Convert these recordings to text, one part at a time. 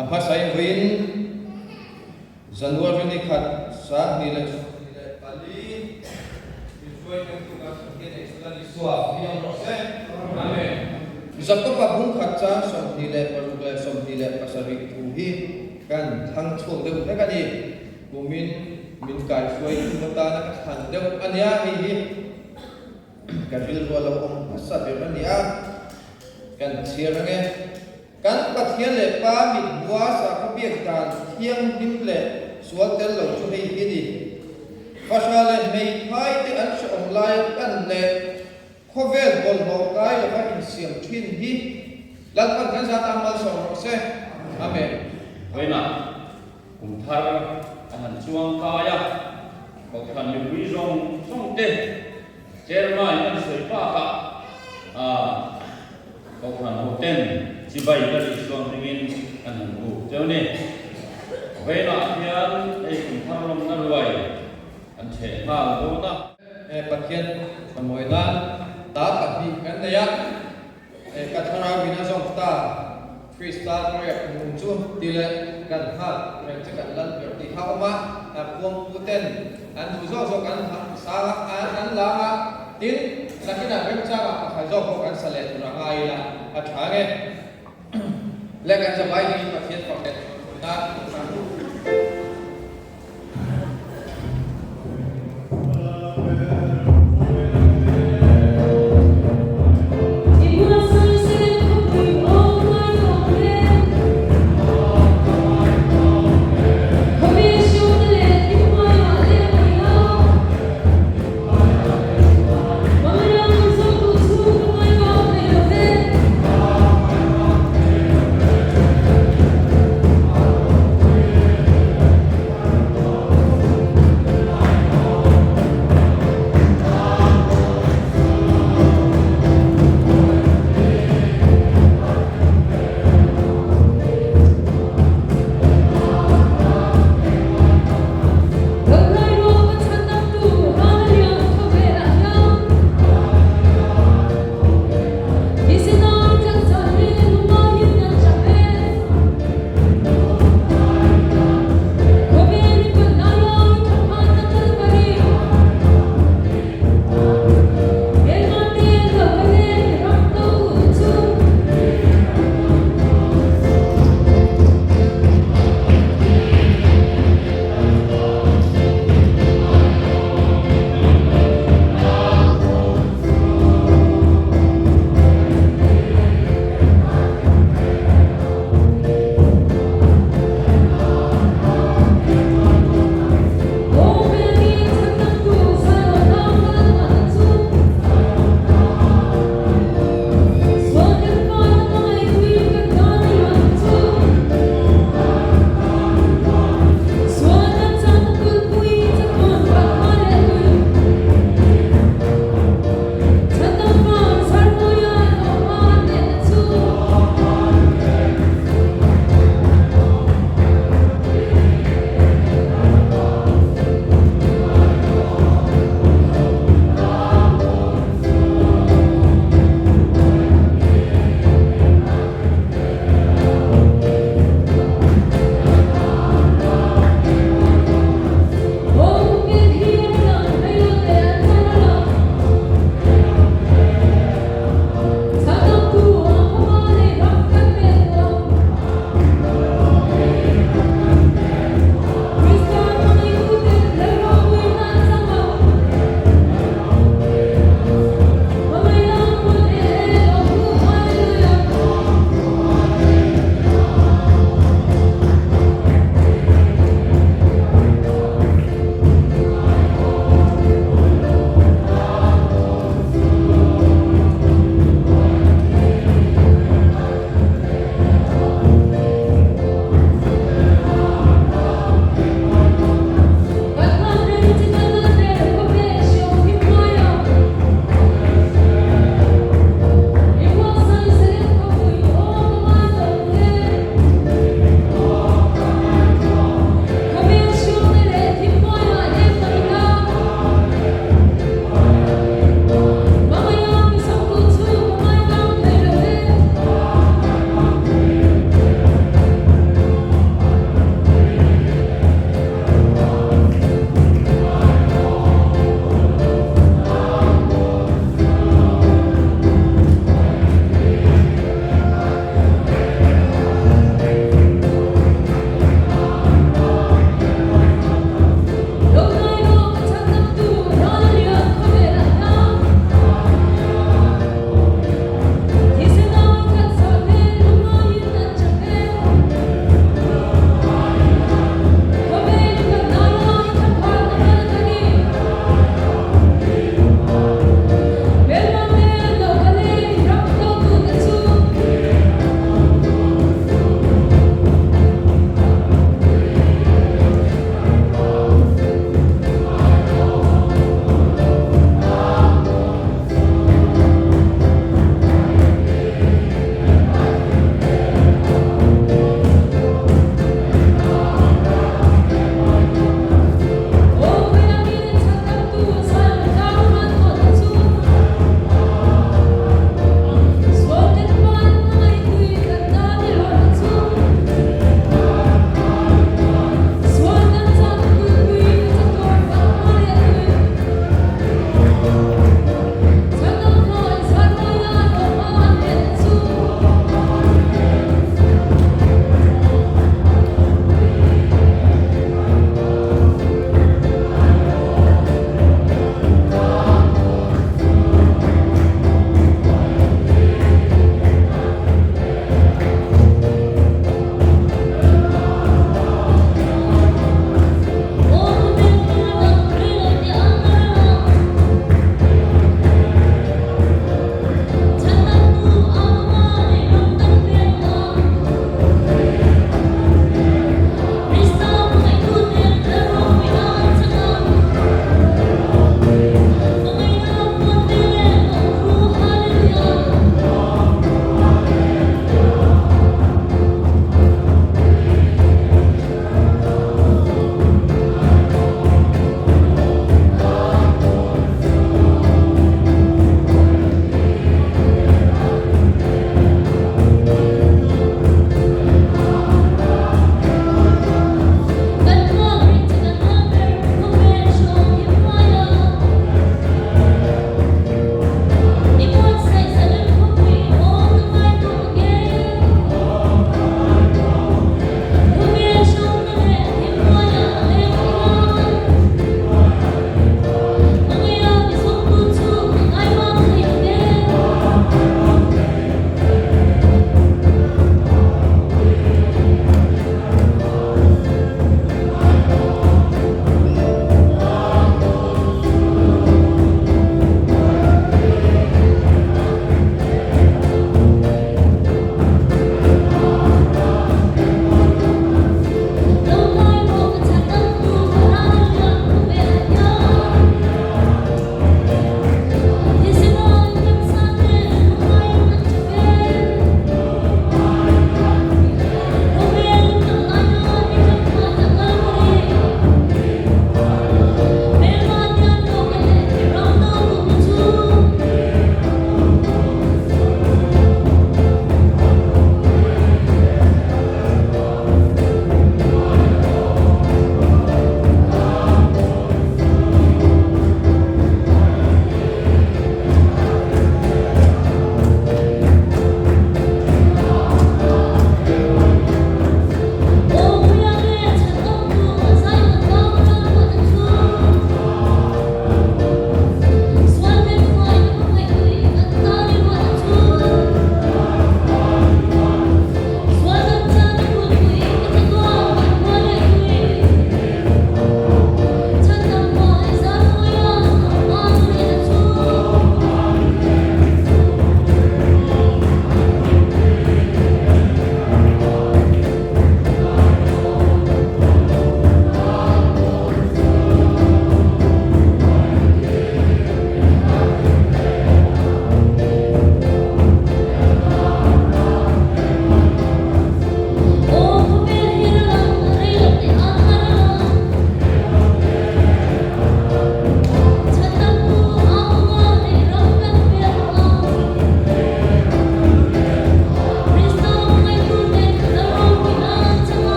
A hmasain vawiin January ni khat 2024 min hruai thlengtu kan Pathian ei chhun a ni Isua hi awm rawh se. Amen. Jakob-a bung khat chang 26 leh 27 thu hi kan thlang chhuak deuh hlek a ni. Kumin min kaihruai tum atana ka thlan deuh a nia hei hi ka rilru a lo awm hmasa ber a ni a, kan chhiar ang e. Kan Pathian leh Pa mit bua sakhaw biak dan thianghlim leh sual tel lo chu hei hi ni. Fahra leh hmeithai te an hrehawm laia kan leh khawvel bawlhhlawh kai lova insiam thin hi Lalpan kan zat ang malsawm rawh se. Amen. Vawiinah kum thar a han chuang kai a, Kohhran mipui zawng zawng te Chairman an sawi bakah ah Kohhran hoten chibai ka ri chuang hmingin an han buk teuh a ni. Vawiinah hian hei kum thar lawmna ruai an chheh nghal dawn a. Pathian thlamuai nan ta pahnih kan nei a. Ka thlarau in a zawng ta, Krista riak nung chu ti leh kan nghak reng che kan lal ber tih kha awm a, khuangpu ten an duh zawk zawk an sang a, an lang a, tin nakinah remchangah pakhat zawk pawh kan sa leh tur a ngai ila a tha nge. Le kan zavai dingin Pathian fak leh nan kan.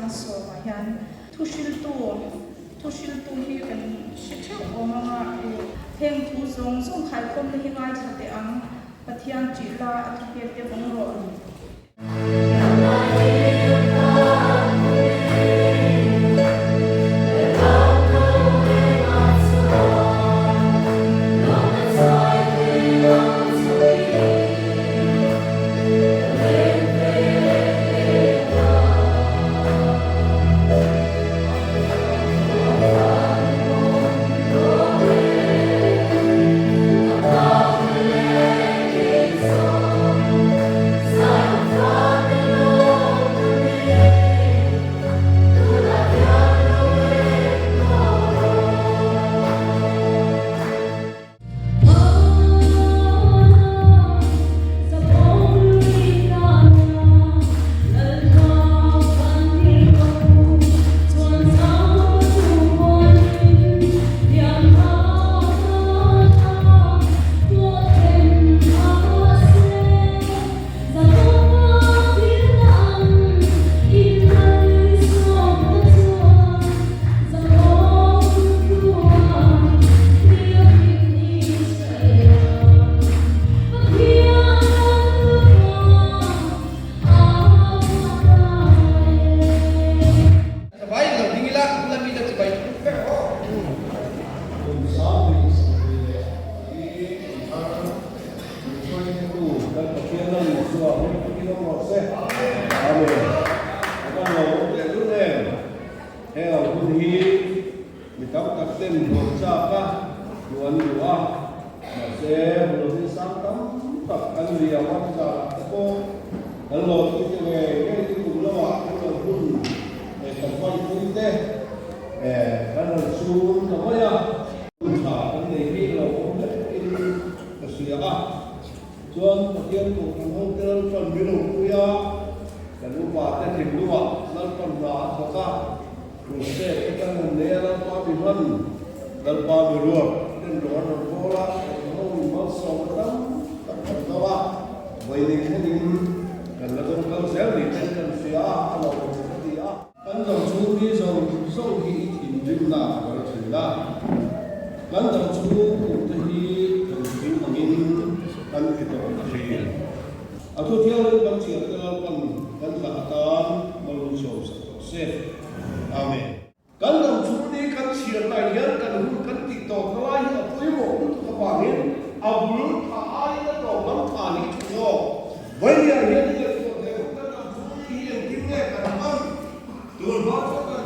chang sawmah hian thuhriltu thuhriltu hi kan hre theuh awm ang a, heng thu zawng zawng khaikhawmna hi ngaithla teh ang, Pathian ṭih la a thupek te vawng rawh. Chibai lo ding ila, a bula mite chibai thuk vek aw. Kum 2024 hi kum thar min hruaitu kan Pathian a ni chu a hming takin awm rawh se. Amen. A van lo awm teh lul em? Heng ang hun hi mi tam tak ten buan chak a, duh an duh a, mahse hun sang tam tak an liam a, chuzah te pawh kan lawmtui te ngei ngei te kum lamah kan rawn hun kan hmanpui te kan rawn chhung ta mai a. Hun tha kan nei bik lo awm hle in ka hria a, chuan Pathian Kohhran ho te Lalpan min lo pui a, kan upa te thinlungah Lalpan hna a thawk a, Crusade te kan han nei a, Lalpa mi hman, Lalpa mi ruat ten rawh an rawn bawl a, Kohhran ho in malsawmna tam tak kan dawng a, vawiin thlengin kan la dawng kal zel ni ten kan hria a, a lo awm ka ti a. Kan dam chhung hi zawng zawng hi i thinrimna a kal thin a, kan dam chhung kum te hi kan thu angin kan ti tawh thin. A thu thianghlim kan chhiar te Lalpan kan thlah atan malsawm sak tawh se. Amen. Kan dam chhung ni kan chhiar lai hian kan hun kan tih tawpna lai hi a pawimawh lutuk avangin a bul tha aiin a tawp lam tha hi tha zawk. Vainia hian i ngaihtuah ve bawk kan dam chhung ni hi engtin nge kan hman? Tun hma chuan kan.